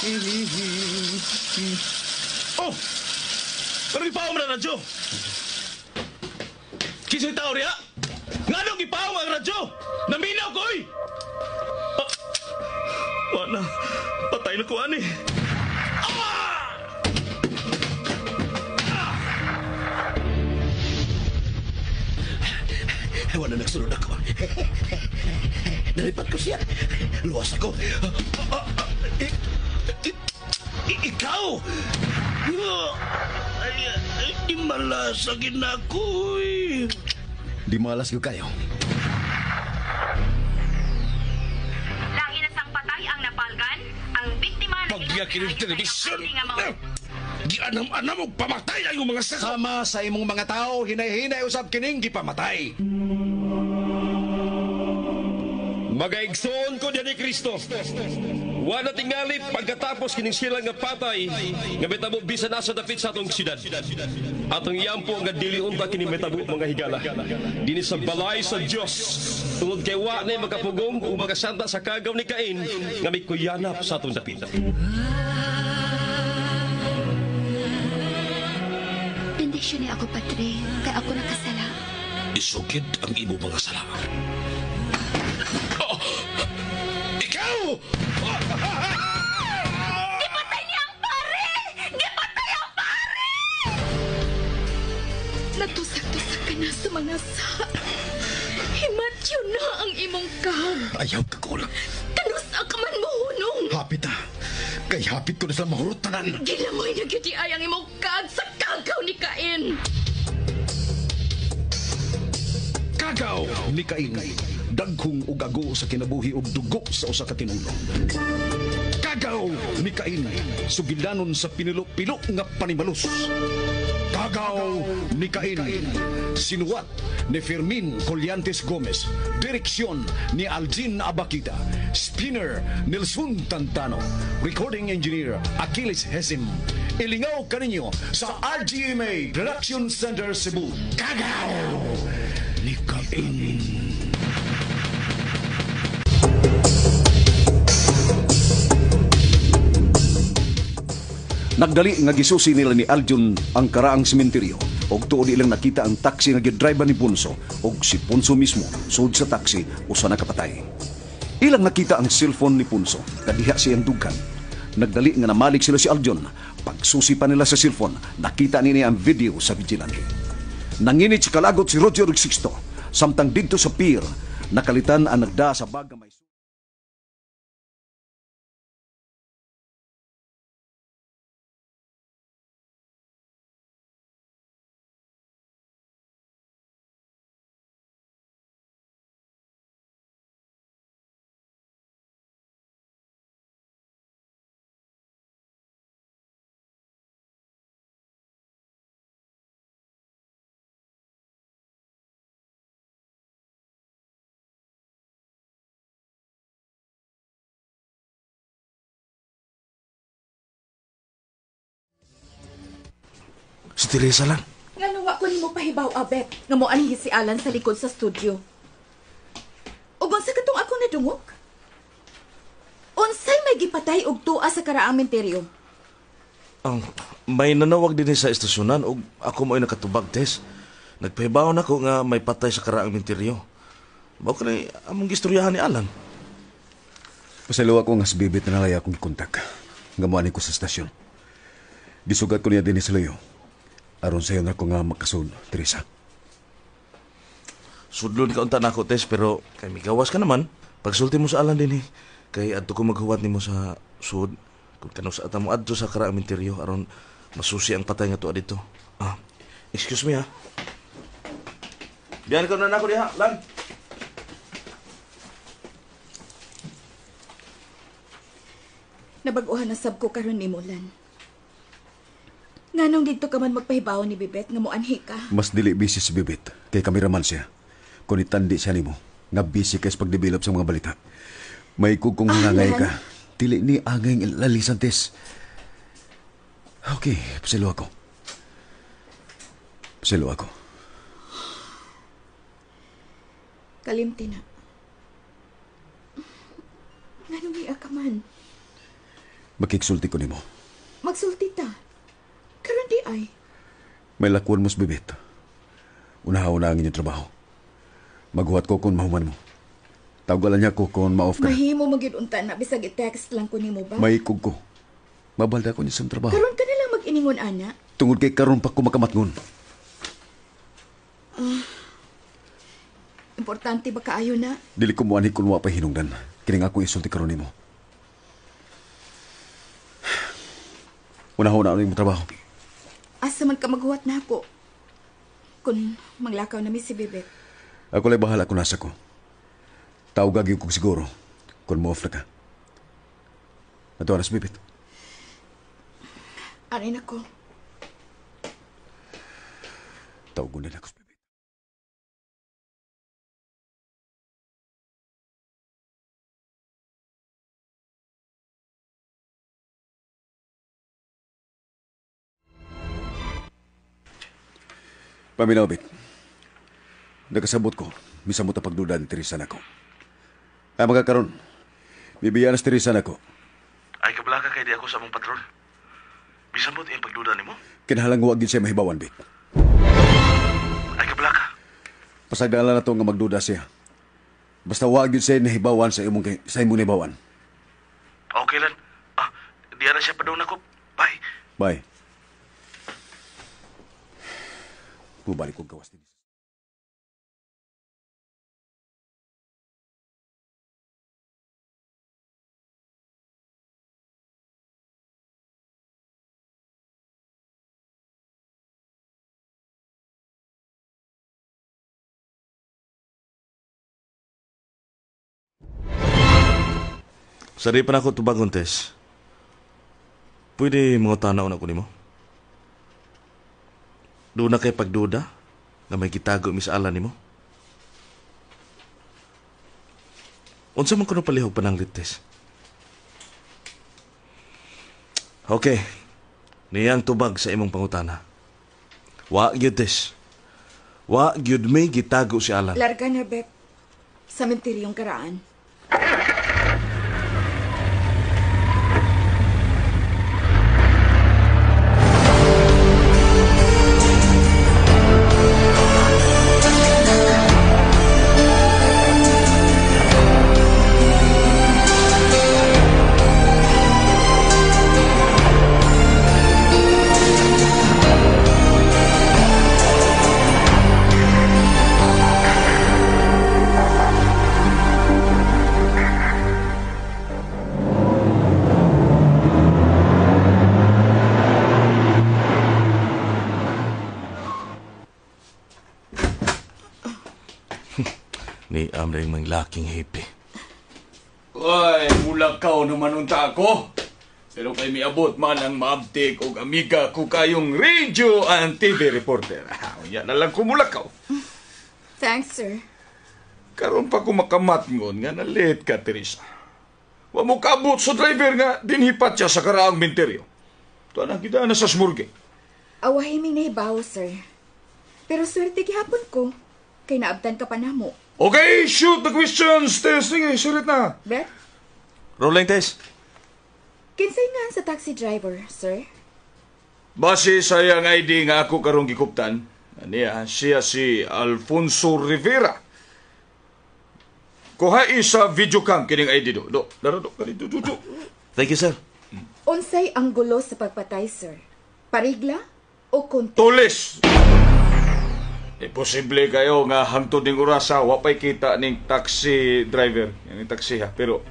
Oh! Pero gipaom na radyo! Kisa'y tao riya? Nganong gipaom ang radyo? Naminaw ko, oy! Ah, wala. Patay na ko, ani. Ah! Ah! Wala nagsunod ako. Nalipat ko siya. Luwas ako. Ikaw! Ay, ay, di malas na ako, eh. Di malas ko kayo. Lahi na sang patay ang napalgan, ang biktima na Pagbiya kining telebisyon. Gianam-anam og pamatay ang iyong mga saka. Sama sa imong mga tao, hinay-hinay usab kining gipamatay. Magaigsoon ko diyan ni Kristo. Wala tingali pagkatapos kining sila nga patay nga metabo bisan asa dapit sa atong syudad. Atong iyampo nga dili unta kini metabo mga higala. Dinhi sa balay sa Dios. Tungod kay wa nay makapugong ug makasanta sa kagaw ni Cain nga mikuyanap sa atong dapit. Bendisyon ni ako, Padre, kay ako nakasala. Isugid ang imo mga sala. Oh! Ikaw! Gipatay niya ang pare! Gipatay ang pare! Natusak-tusak ka na sa mga sa. Himatyo na ang imong kag. Ayaw ka kulang. Kanusa ka man mohunong. Hapit ah. Kay hapit ko na sa mahurot tanan. Gilamoy na gyud ay ang imong kag sa kagaw ni Cain. Kagaw ni Cain. Dagkong ug ago sa kinabuhi ug dugo sa usa ka tinulong. Kagaw ni Cain. Sugilanon sa pinilo-pilo nga panimalus. Kagaw ni Cain. Sinuwat ni Fermin Collantes Gomez. Direksyon ni Aljin Abakita. Spinner Nelson Tantano. Recording engineer Achilles Hesim. Ilingaw kaninyo sa RGMA Production Center Cebu. Kagaw ni Cain. Nagdali nga gisusi nila ni Aljun ang karaang sementeryo og tuod ilang nakita ang taxi nga gidriver ni Punso og si Punso mismo sud sa taxi usa na kapatay. Ilang nakita ang cellphone ni Punso kadiha siyang dughan. Nagdali nga namalik sila si Aljun. Pagsusi pa nila sa cellphone, nakita nini ang video sa vigilante. Nanginit si kalagot si Roger ug Sixto samtang didto sa pier nakalitan ang nagda sa bag nga may Si Teresa lang. Nga wa ko nimo pahibaw, Abet, nga mo anhi si Alan sa likod sa studio. Ug unsa katong ako nadungog? Unsay may gipatay og tuwa sa karaang menteryo? Ang may nanawag din sa estasyonan ug ako mo'y nakatubag, Tess. Nagpahibaw na ko nga may patay sa karaang menteryo. Mao kanay among gistoryahan ni Alan. Pasaylo ako nga si Bibit na nalaya akong gikontak. Nga moani ko sa stasyon. Gisugat ko niya din sa layo. Aron sayo na ko nga makasud, Teresa. Sudlon ka unta nako, Tess, pero kay migawas ka naman. Pagsulti mo sa Alan din eh. Kay adto ko maghuwat nimo sa sud. Kung kanus ata mo adto sa karaang menteryo aron masusi ang patay nga tuwa dito. Ah, excuse me ha. Biyan ka na nako diha, Lan. Nabag-uhan na sab ko karon nimo, Lan. Nganong didto ka man magpahibaw ni Bibet nga moanhi ka? Mas dili busy si Bibit kay kameraman siya. Kun itandi siya nimo nga busy kay sa pagdevelop sa mga balita. May kugkong hangangay ka. Dili ni angay lalisan, Tess. Okay, pasilo ako. Pasilo ako. Kalimti na. Nganong iya ka man? Makigsulti ko nimo. Magsulti ta. Karon di ay. May lakwon mo sa bibit. Unahaw na ang inyong trabaho. Maghuwat ko kung mahuman mo. Tawgalan niya ko kung ma-off ka. Mahimo magyud unta na bisag i-text lang ko nimo ba? Maikog ko. Mabalda ko niya sa trabaho. Karon ka na lang mag-iningon ana. Tungod kay karon pa ko makamatngon. Importante ba kaayo na? Dili ko muanhi kun wa pa hinungdan. Kini nga akong isulti karon nimo. Unahaw na ang imong trabaho. Asa man ka maghuwat na ako? Kung manglakaw na mi si Bibit. Ako lay bahala kung nasa ko. Tawag gyud kog siguro kung mo-off na ka. Ato na si Bibit. Aray nako. Tawag na ako si Bibit. Paminaw, Bit. Nakasabot ko, misamot ang pagduda ni Teresa nako. Ay, magkakaroon. Bibiyan na si Teresa nako. Ay, kablaka kay di ako sa among patrol. Bisan mo't iyang pagduda nimo? Kinahalang huwag gid siya mahibawan, Bit. Ay, kablaka. Pasagdala na to nga magduda siya. Basta huwag gid siya nahibawan sa imong sa imong nahibawan. Okay lang. Ah, di na siya padung nako. Bye. Bye. Bubalik kong gawas din. Sari pa na ako tubagon, Tess. Pwede mga tanaw na ko nimo? Doon na kay pagduda na may gitago mi sa ala nimo? Unsa man kuno palihog pananglit, Tess? Okay. Niyang tubag sa imong pangutana. Wa gyud, Tess. Wa gyud may gitago si Alan. Larga na, Beb. Sa menteryong karaan. Ni amring mang laking hippie. Ay, mulakaw naman unta ako. Pero kay miabot man ang maabtik og amiga ko kayong radio and TV reporter. Unya na lang ko mulakaw. Thanks, sir. Karon pa ko makamatngon nga na-late ka, Teresa. Wa mo kaabot sa driver nga dinhipat siya sa karaang menteryo. Tuwa na kita na sa smurge. Awahi ming nahibaw, sir. Pero swerte gihapon ko. Kay naabtan ka pa namo. Okay, shoot the questions, Tess. Sige, sulit na. Beth? Rolling, Tess. Kinsay nga sa taxi driver, sir? Base sa iyang ID nga ako karong gikuptan, aniya, siya si Alfonso Rivera. Kuha sa video cam kining ID do. Do, daro do, do, do, do. Thank you, sir. Unsay ang gulo sa pagpatay, sir? Parigla o konti? Tulis! Imposible kayo nga hangtod ning orasa wa pay kita ning taxi driver, ning taxi ha, pero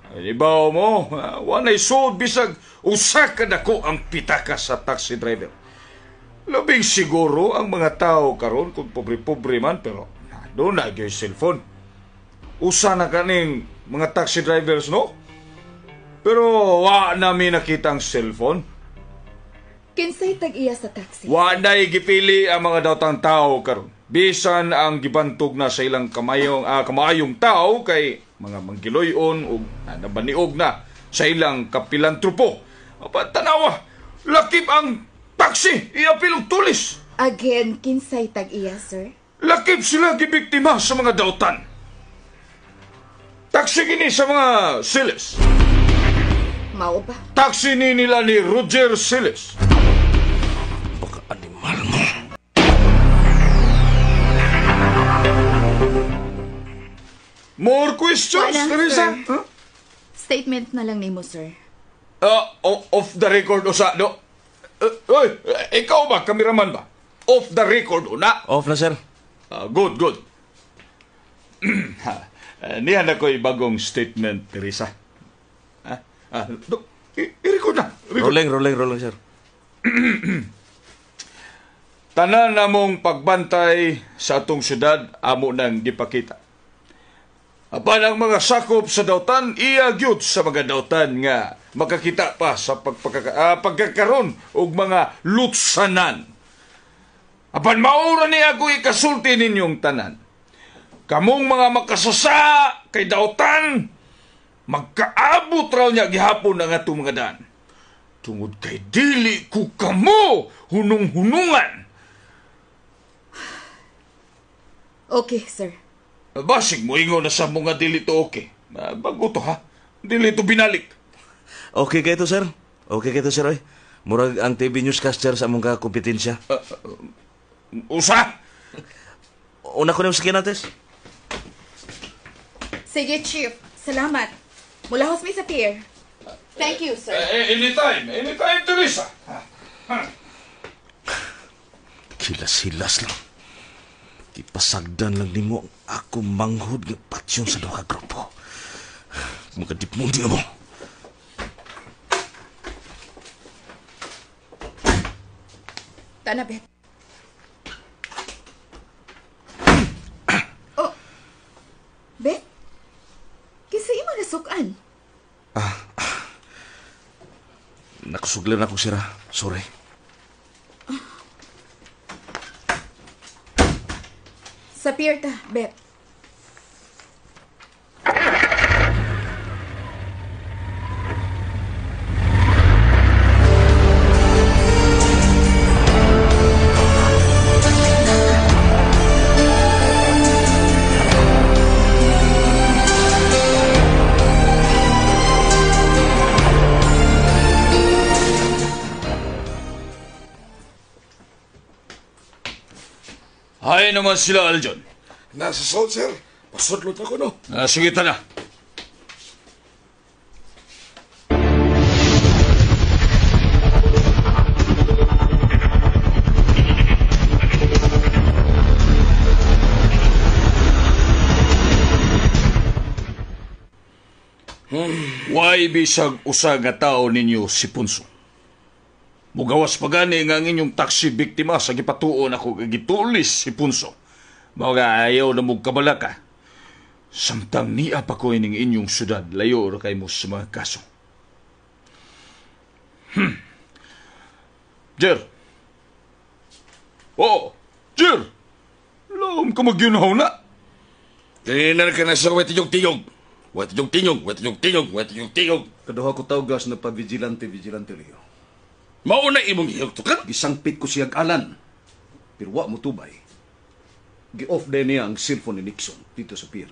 ibaw mo, wa nay suod bisag usa ka dako ang pitaka sa taxi driver. Labing siguro ang mga tao karon kung pobre-pobre man pero doon na gyud cellphone. Usa na kaning mga taxi drivers, no? Pero wa na mi nakita ang cellphone. Kinsay tag-iya sa taxi? Wa na'y gipili ang mga daotang tao karon. Bisan ang gibantog na sa ilang kamayong kamaayong tao kay mga manggiloy-on ug nabaniog na sa ilang kapilantropo. Tanawa, lakip ang taxi, iapil og tulis. Again, kinsay tag-iya, sir? Lakip sila gibiktima sa mga daotan. Taxi kini sa mga silis. Mao ba? Taxi ni nila ni Roger Siles. Baka animal mo. More questions, Wala, Teresa? sir. Huh? Statement na lang nimo, sir. Off the record usa, no? Oy, ikaw ba, kameraman ba? Off the record una? Off na, sir. Good, good. Niya na ko'y bagong statement, Teresa. I-record na. Record. Rolling, sir. Tanan namong pagbantay sa atong syudad, amo nang gipakita. Apan ang mga sakop sa dautan, iya gyud sa mga dautan nga makakita pa sa pagkakaron og mga lutsanan. Apan maura ni ako ikasulti ninyong tanan. Kamong mga makasasa kay dautan, magkaabot raw niya gihapon ang atong mga daan. Tungod kay dili ko kamo hunong-hunungan. Okay, sir. Basig mo ingon na sa mga dili to okay. Bago to ha. Dili to binalik. Okay kayo to, sir. Okay kayo to, sir. Oy. Murag ang TV newscaster sa among kakompetensya. Usa! Una ko na yung sakyan natin. Sige, Chief. Salamat. Mula mi sa pier. Thank you, sir. Anytime. Anytime, Teresa. Kilas-hilas lang. Ipasagdan lang nimo ang ako manghod nga patsyon sa duha ka grupo. Mga dipmundi mo. Tana, Bet. Oh. Bet? Kisa imo nasukan? Nakusuglan ako sira. Sorry. Sa pier ta, Bet. Hay naman sila, Aljon. Nasa sod, sir. Pasudlot ako, no? Sige, tana. Why bisag usa nga tao ninyo si Punso? Mugawas pa gani nga ang inyong taxi biktima sa gipatuon ako gitulis si Punso. Mga ayaw na mugkabalaka. Samtang niya pa ko ining inyong syudad, layo ra kay mo sa mga kaso. Jer! Oo! Jer! Laom ka magyunaw na! Kanina ka na sa wet tingog. Wet tingog, wet tingog, wet tingog. Kaduha ko tawgas na pa-vigilante, vigilante, Leo. Mauna imong higtukan? Gisangpit ko siyag Alan, pero wa mo tubay. Gi-off din niya ang cellphone ni Nixon dito sa pier.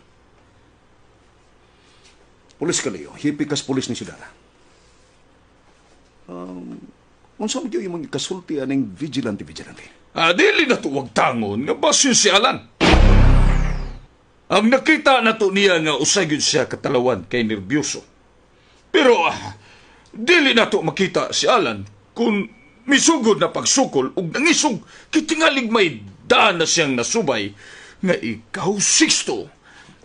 Pulis ka, Leo. Hipi kas pulis ni Sudara. Unsa man gyud imong kasulti aning vigilante, vigilante? Dili na tuwag tangon nga basin si Alan. Ang nakita na to niya nga usay gyud siya katalawan kay nervyoso. Pero dili na to makita si Alan kung misugod na pagsukol ug nangisog kitingalig may daan na siyang nasubay nga ikaw Sixto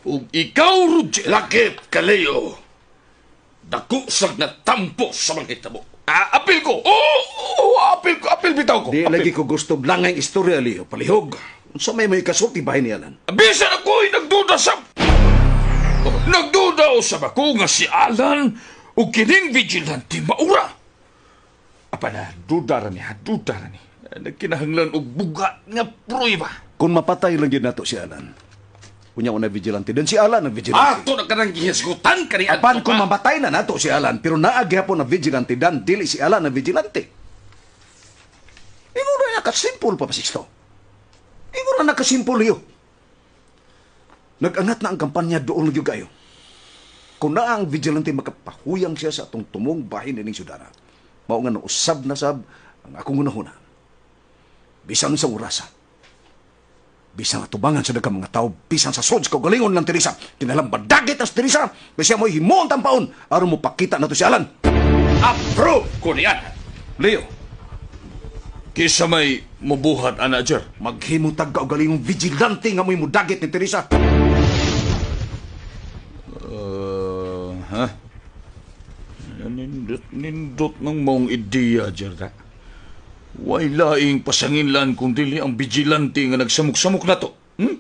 ug ikaw Roger. Lakip ka, Leo. Dako sag natampo sa mga hitabo. Apil ko. Oh, apil ko, apil bitaw ko. Di lagi ko gusto langay istorya, Leo. Palihog. Unsa may kasulti bahin ni Alan? Bisan ako'y nagduda sa... Nagduda usab ako nga si Alan ug kining vigilante maura. Apa na, duda ra ni, ha, duda ra ni. Nagkinahanglan og bugat nga prueba. Kung mapatay lang yun nato si Alan, unya una vigilante, then si Alan ang vigilante. Ato na kanang gihisgutan kani adto. Apan kung mamatay na nato si Alan, pero naa gihapon na vigilante, dan dili si Alan ang vigilante. Ingon na nakasimple pa, Sixto. Ingon na nakasimple yo. Nag-angat na ang kampanya doon lagi kayo. Kung naa ang vigilante, makapahuyang siya sa atong tumong bahin ining syudara. Mao nga nausab na sab ang akong hunahuna. Bisan sa orasa, bisan atubangan sa daghang mga tao, bisan sa sod sa kaugalingon lang Teresa, kinalang badagit as Teresa, kasi mo'y himuon tampaon, aron mo pakita na to si Alan. Approve ko niyan! Leo! Kisa may mubuhat, ana, Jer. Maghimutag kaugalingong vigilante nga mo'y mudagit ni Teresa. Ha? Nindot, nindot ng maong ideya, Jer, ha? Way laing pasanginlan kung dili ang vigilante nga nagsamok-samok na to. Hmm?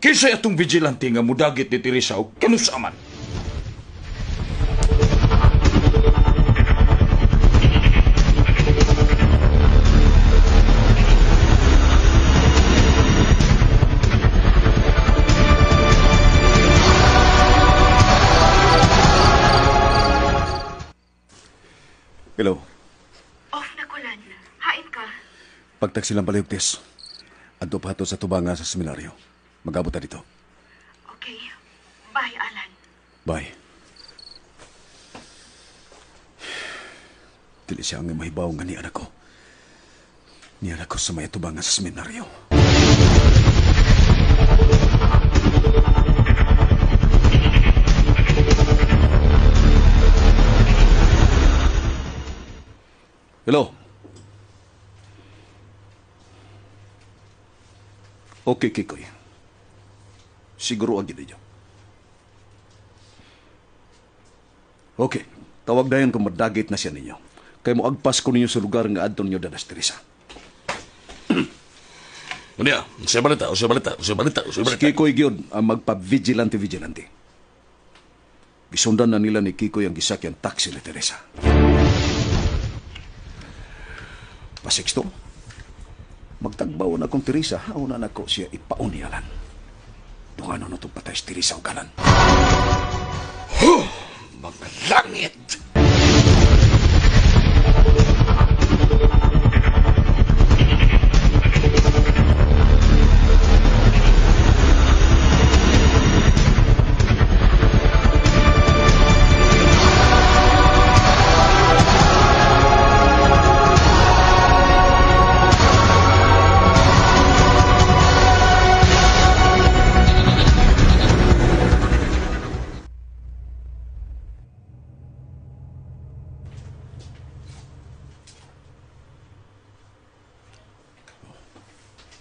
Kinsa atong vigilante nga mudagit ni Teresa o kanus aman? Hello. Off na ko lan. Hain ka. Pagtaksi lang palihog, Tess. Adto pa sa tubanga sa seminaryo. Mag-abot ta dito. Okay. Bye, Alan. Bye. Dili siya ang mahibaw nga ni anak ko. Ni anak ko sa may tubanga sa seminaryo. Hello. Okay, Kikoy. Siguro ang ninyo. Okay. Tawag dayon kung madagit na siya ninyo. Kay mo agpas ko ninyo sa lugar nga adto ninyo dadas Teresa. Unya, siya balita, siya balita, siya balita, siya Si balita. Kikoy gyud ang magpa-vigilante-vigilante. Gisundan na nila ni Kikoy ang gisakyan taxi ni Teresa. Pasixto, magtagbaw na akong Teresa, hauna na ko siya ipaon ni Alan. Dungano na itong patay si Teresa o galan. Huh! Mga langit!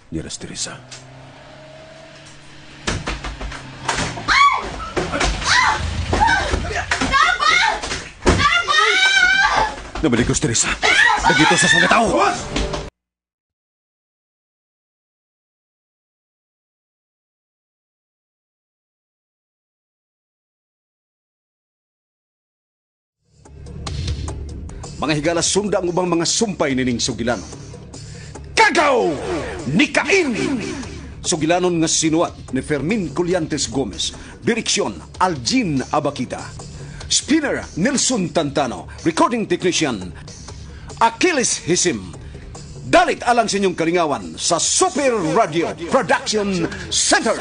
Niras Teresa. Nabalik ko si Teresa. Nagito sa mga tao. Mga higala, sunda ang ubang mga sumpay nining sugilanon. Kagaw! Ni Cain! Sugilanon nga sinuat ni Fermin Colliantes Gomez. Direksyon, Aljin Abakita. Spinner, Nelson Tantano. Recording technician, Achilles Hisim. Dalit alang sa inyong kalingawan sa Super Radio Production Center.